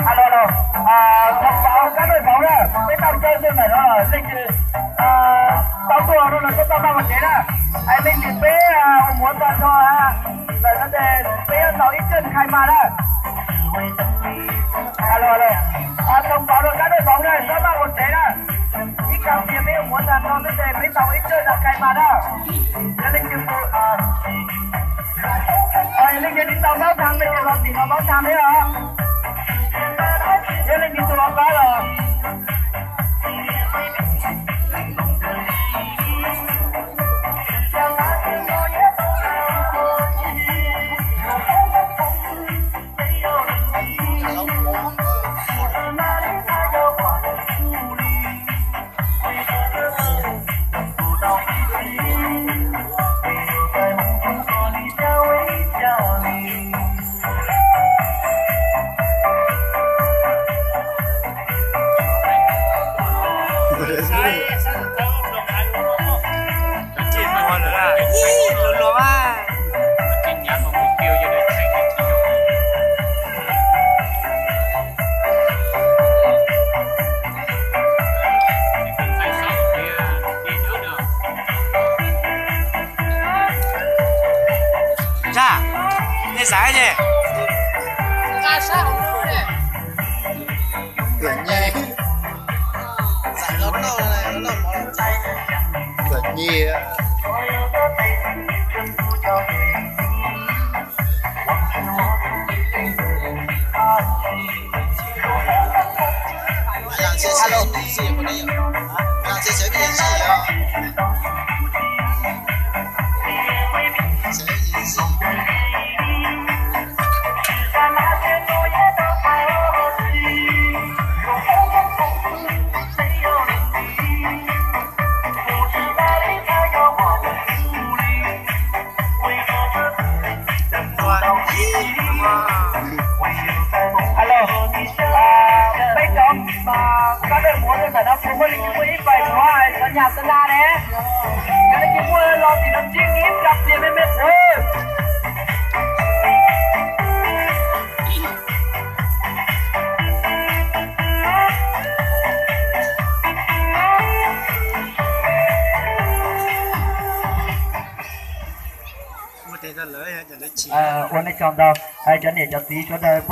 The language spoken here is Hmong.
Alo, alo, thông báo các đội bóng na, peb tau caw xwb ntawm no leej twg tau tuaj no los tuaj tau maj ua tsev na. Hais leej twg peb ua muam tag nrho lawm no ces peb yuav tau ib txoj khai mas na. Alo, alo, thông báo rau các đội bóng na, tau maj ua tsev na. Ib kab tias peb ua muam tag nrho xwb ces peb tau ib txoj khai mas na. Yog leej twg tus, yog leej twg tsis tau paub thaj peb los tim no paub thaj peb os. Yog leej twg tus los pab los. Ntsa, nej xav ne? Ntsa sab hauv no ne. Nkawd nyiam, nkawd nyiam. Alo. Alo, peb cov, koj dej muav rau ntawm no puas muaj leej twg muaj ib pais muav cov nyuag xab na ne? Yog leej twg muaj los tim no ntsib ib rab pliag me me xwb. Ua nej tsaug ntau, cov niam cov txiv sawv daws puab